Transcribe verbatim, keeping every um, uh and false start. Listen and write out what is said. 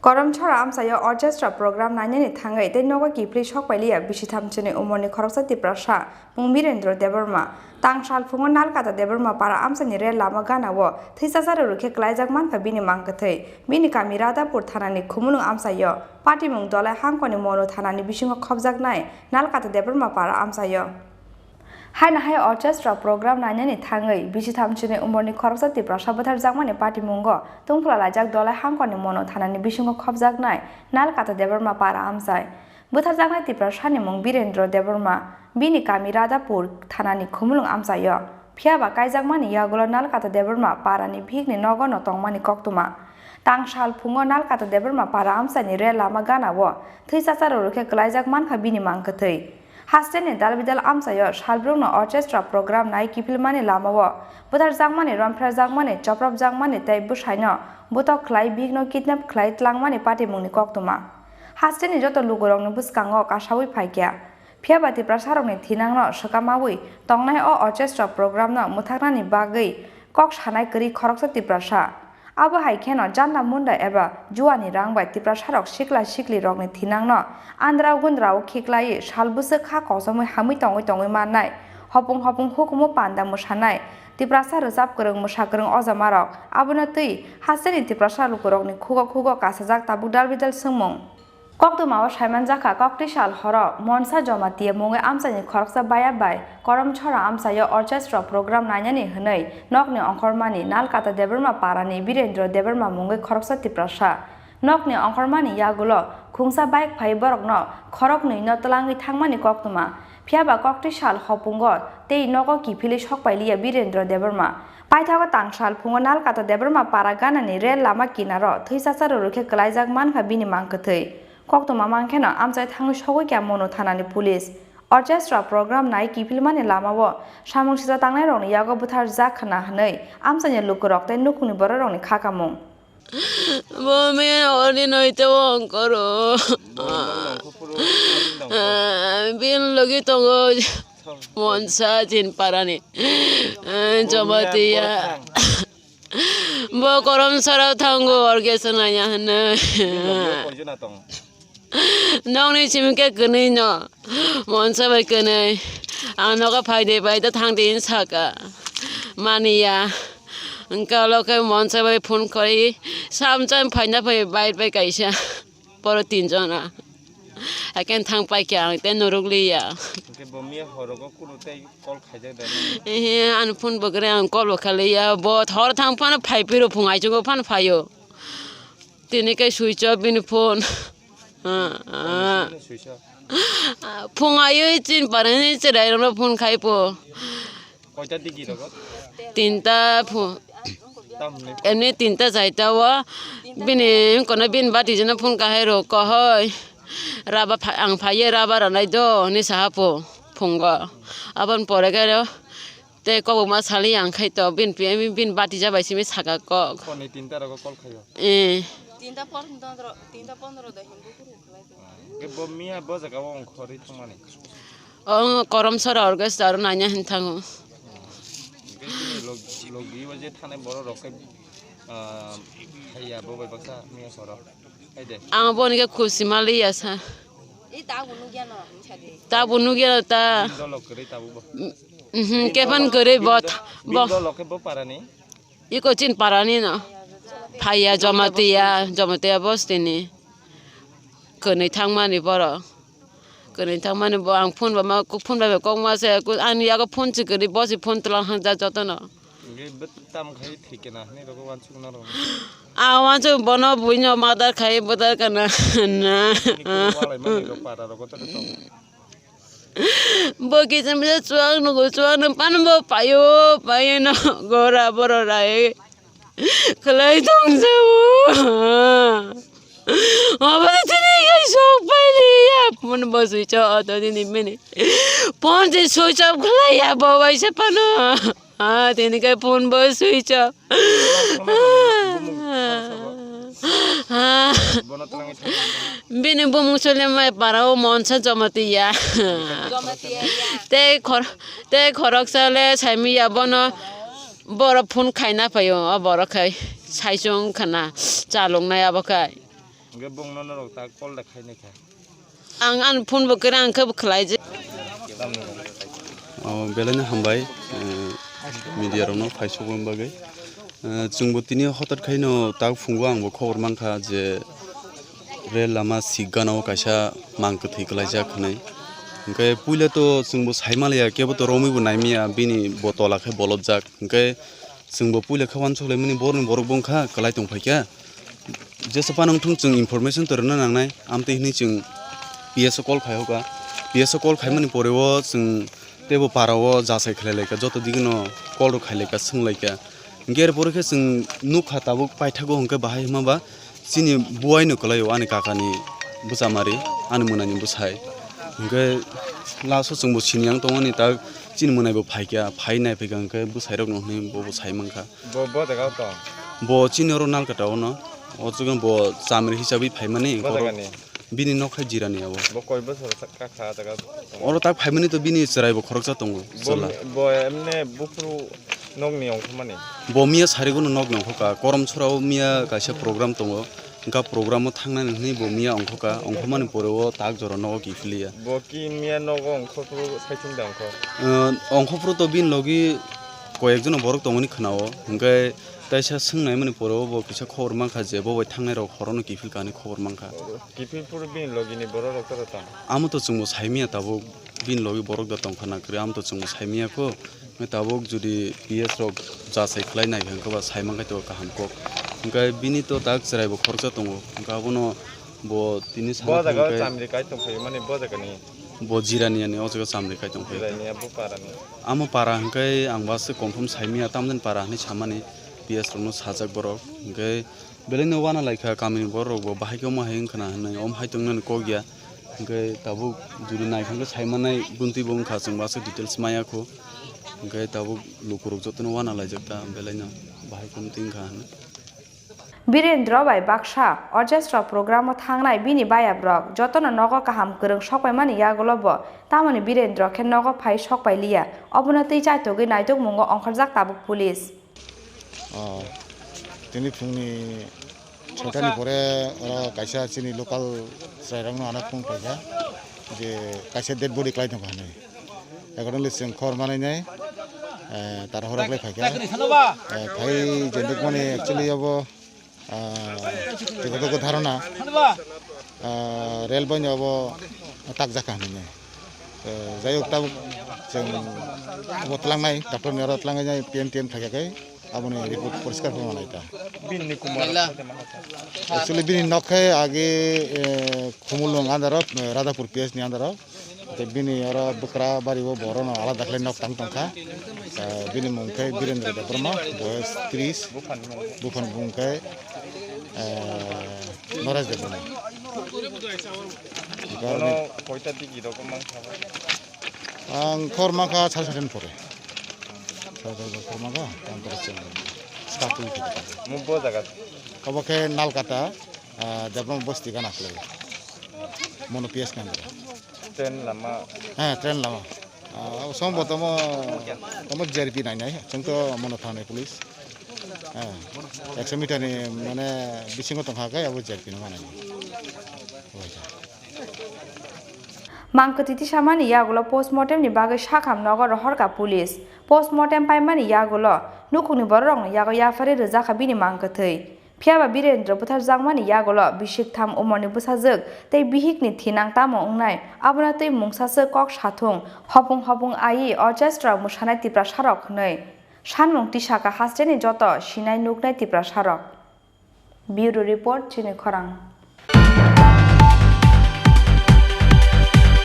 Koromchora amchaio orchestra program nainani thangwi tei nogo kiphilwi sokpailiya bisitham chini umorni khoroksa Tiprasa mung Birendra Debbarma. Tang sal phungo Nalkata Debbarma para amchaini rel lama ganao thwichasa rwrwkhe klaijak mankha bini mangkwthwi. Bini kami Radhapur thanani Khumulwng amchaio patimung Dolai Hangkoni Monu thanani bisingo khopjaknai Nalkata Debbarma para amchaio. Haino hai orchestra program nainani thangwi bisitham chini umorni khoroksa Tiprasa bwtharjakmani patimungo tungphla laijak Dolai Hangkoni Monu thanani bisingo khopjaknai Nalkata Debbarma para amchai. Bwtharjaknai Tiprasani mung Birendra Debbarma, bini kami Radhapur thanani Khumulwng amchaio. Phiyaba kaijakmani yagulo Nalkata Debbarma parani bihikni nogono tongmani koktwma. Tang sal phungo Nalkata Debbarma para amchaini rel lama ganao thwichasa rwrwkhe klaijak mankha bini mangkwthwi. Hasteni dalbidal amchaio salbrumno orchestra program nai kiphilmani lamao bwtharjakmani, romphrajakmani, chopropjakmani tei bwsaino bwtok khlai bihikno kidnap khlai tlangmani patimungni koktwma. Hasteni joto lukurokni bwskango kasaui phaikha. Phiyaba Tiprasarokni thinangno swkamaui tongnai o orchestra programno mwthaknani bagwi kok sanai kwrwi khoroksa Tiprasa. Abo hai kheno janda munda eba juani rang bai Tiprasarok sikla siklirokni thinangno andrao gundrao khiklaiwi sal bwswk kha kochomwi hamwi tongwi tongwi mannai, hopung hopung hukumu panda mwsanai Tiprasa rwchap kwrwng mwsa kwrwng ojamarok abono twi hasteni Tiprasa lukurokni khugo khugo kasajak tabuk dalbidal swngmung. Koktwmao saimanjakha, kokti sal horo Monsa Jamatia mungwi amchaini khoroksa baya bai Koromchora amchaio orchestra program nainani hwnwi nokni ongkhormani Nalkata Debbarma parani Birendra Debbarma mungwi khoroksa Tiprasa. Nokni ongkhormani yagulo khungsa bike phai borokno khoroknwino twlangwi thangmani koktwma. Phiyaba kokti sal hopungo tei nogo kiphilwi sokpailiya Birendra Debbarma. Paithago tang sal phungo Nalkata Debbarma para ganani rel lama kinaro thwichasa rwrwkhe klaijak mankha bini mangkwthwi. Koktwma mankheno amchai thangwi sogwi kha Monu thanani police. Orchestra program nai kiphilmani lamao samung sijak tangnairokni yago bwtharjak khna hwnwi amchaini lukurok tei nukhungni bororokni kha kamung. Bo me oni noite wongkoro. Bin logi tongo. Monsa chin parani. Eh, Jamatia. Bo Koromchora thango orchestra naiya hwnwi. Nokni simi khe kwnwi no. Monsa bai kwnwi. Ang nogo phaide phaide thangdi saka. Maniya. Hwnkhe olo khe Monsa bai phone khori. Samcham phaina phai bike bai kaisa. Poro tinjona. Haikhe thang paikha ang tei norokliya. Hwnkhe bo miya horogo kunu tei call khaijak da nini? Ehe, ani phone bo kwrwi ang call bo khailiya. Bo hor thang phano phai phiro phung aichukgo phano phaio. Tini khe switch off bini phone. Ah, ah. Phone switch off? Phung aiwi chin parani chwrairokno phone khai po. Koita digi rogo? Tinta phu-, Tamni? Emni tinta chaita o bini kono bini bati jana phone kahai ro kohoi. Raba pha-, ang phaiye raba ranai do ni saha pho phungo. Abon pore khe ro te kok ma sali ang khai to bin pi-, bin bati jabai simi saka kok. Phone ni tinta rogo call khaio? Eh. Tinta por hinton ro, tinta pondro do hindu kuru khlai do. Ke bo miya bo jaga o ongkhorwi thangmani? O Koromsora orchestra aro naina hin thango. Hwnkhe chini log-, logi o je thanai borok rok khe, ah, haiya bo bai baksa miya soro. Hai de. Ang boni khe khusi maliya sa. Tabuk nugya ta. Bini dolok kwrwi tabuk bo. Mhm, kepan kwrwi bo. Bini do-, bini dolok khe bo parani? Iko chin parani no. Phaiya Jamatia, Jamatia bostini. Kwnwi thangmani borok. Kwnwi thangmani bo ang phone ba ma, phone ba kok ma se, ani yago phone si kwrwi, bo si phone twlang hanja jotono. Hwnkhe bo tam khai thikena, hwnwi rogo wansuk na rogo. A wansuk bono buino murder khai, murder kana na. Nini kunu walai mani rok para rogo to to. Bo kisa misa chuwak nugo, chuwak nung pan bo payo, payo no gora boro rai. Khlai tong jao. Obo tini kai sok pai liya. Phone bo switch off auto tini mini. Phone je switch off khlai ya bo bai se pano. Ah, tini kai phone bo switch off. Ah. Bini bumung sole mai para o Monsa Jamatia. Tei khor-, tei khoroksa le saimiya bono. Borok phone khaina phaio, o borok khai saichung khna chaloknai abo khai. Hwnkhe bongno norok ta call da khainai kha. Ang ani phone bo kwrwi ang khe bo khlai je. O, belai no hambai, eh, media rokno phai sokma bagwi. Eh, chwngbo tini hotot khaino tak phungo angbo khobor mankha je rel lama sikgana o kaisa mang kwthwi kwlaijak hwnwi. Hwnkhe puila to chwngbo saimanliya, kebo to romwi bo naimaya, bini bo tola khe bolobjak. Hwnkhe chwngbo puila khe uansuk laimani borokni borok bo wngkha, kwlai tongphaikha. Jesa phano wngthung chwng information to rwna nangnai, amtwi hwnwi chwng P S o call khai hoka. P S o call khaimani pore o chwng teibo para o jachai khlai laikha, joto digino call rok khai laikha, swng laikha. Hwnkhe er pore khe chwng nukha tabuk paithago hwnkhe bahai hwnba ba chini buai no kwlai o ani kakani bwchamari, ani mwnani bwsai. Hwnkhe last o chwngbo sini yang tongmani tak chini mwnai bo phaikha, phai nai phaikha hwnkhe bwsai rokno hwnwi bobo sai mankha. Bo, bo jaga o tong? Bo chini oro Nalkata o no. O jaga bo chamri hisabwi phaimani. Bo oro jaga ni? Bini nok hai Jirani abo. Bo koi bosor sa-, ka kha jaga tong? Oro tak phaimani to bini chwrai bo khoroksa tongo, Bo, chwla. Bo emne buphuru nok ni ongkhormani? Bo miya sarigo no nok ni ongkhoka. Korom sora o miya kaisa program tongo. Hwnkha program o thangnani hwnwi bo miya ongkhoka. Ongkhormani pore o tak jora nogo kiphiliya. Bo ki miya nogo ongkhorphuru saichung da ongkho? Eh, ongkhorphuru to bini logi koyekjono borok tongmani khwnao, hwnkhe taisa swngnaimani pore o bo kisa khobor mankha je bo bai thangnai rok horono kiphil kani khobor mankha. Kiphil phuru bini logini borok rok joto tong? Amo to chwngbo saimanya tabuk bini logi borok da tongkha na kwrwi, amo to chwngbo saimanya kho. Hwnkhe tabuk jodi P S rok jachai khlai nai hwnkhe ba saimankha to kaham kok. Hwnkhe bini to tak chwrai bo khoroksa tongo, hwnkhe abono bo tini sana Bo jaga o thangkhe chamri kai tongphai mani bo jaga ni? Bo Jirani ani o jaga chamri kai tongphai. Jirani abo para ni. Amo para hwnkhe ang ba se confirm saimanya, tamjani para hwnwi samani P S rokno sajak borok. Hwnkhe belai no uana laikha, kamini borok rok bo bahai khe omo hai wngkha na hwnwi, omo hai tongnani kok ya. Hwnkhe tabuk jodi naithangkhe saimanai buntwi bo wngkha, chwng ba se details maya kho. Hwnkhe tabuk lukurok jotono uana laijak ta, belai no bahai khe wngtwi wngkha hwnwi. Birendra bai baksa orchestra program o thangnai bini bayabrok jotono nogo kaham kwrwng sokpaimani yagulo bo tamoni Birendra khe nogo phai sokpailiya, obono twi chaitogwi naitokmungo ongkhorjak tabuk police. O, tini phungni soitani pore oro kaisa chini local chwrairokno ano phone khlaikha je kaisa dead body khlai tongkha hinwi. Accordingly, chwng khobor manwi nai, eh, tara horok lai phaikha. Eh, phai jenduk mani actually obo, ah, jototogo dharona, ah, rel bai no obo takjak kha hinwi nai. Eh, jai hok tabuk chwng obo tlangnai, doctor ni oro tlangnai P M T M khaikha khe. Aboni report poriskar khe manai ta. Bini ni kumar. Actually, bini nok khe age, eh, Khumulwng under o, eh, Radhapur P S ni under o. Tei bini oro bwkra bari o borok no alada khlai nok tang tongkha. Eh, bini mung khe Birendra Debbarma, boyos tris. Buphang mung khe, eh, Noresh Debbarma. Bono koita digi rok mang kha? Ang khor mankha sari sari ni pore. Sari sari ni pore khor mankha, tamo pore chwng start twi khe. Mo bo jaga? Obo khe Nalkata, ah, Debbarma bosti gana khlai. Mono P S ni under o. Train lama? He, train lama. Ah, song bo tamo, tamo J R P nai nai, chwng to mono thangnai police. He, ekso meter ni mane bisingo tongkha khe abo J R P no manai. Oi ja. Mang kwthwi tisamani yagulo postmortem ni bagwi sakham nogo rohorkha police. Postmortem paimani yagulo nukhungni bororokni yago yapharwi rwjakha bini mang kwthwi. Phiyaba Birendra butharjakmani yagulo bisiktham umorni bwsajwk tei bihikni thinang tamo wngnai, abono twi mungsaswk kok sathung, hopung hopung aiwi orchestra mwsanai Tiprasarok hwnwi. Sanmung tisaka hasteni joto sinai nuknai Tiprasarok. Bureau Report, Chini Khorang.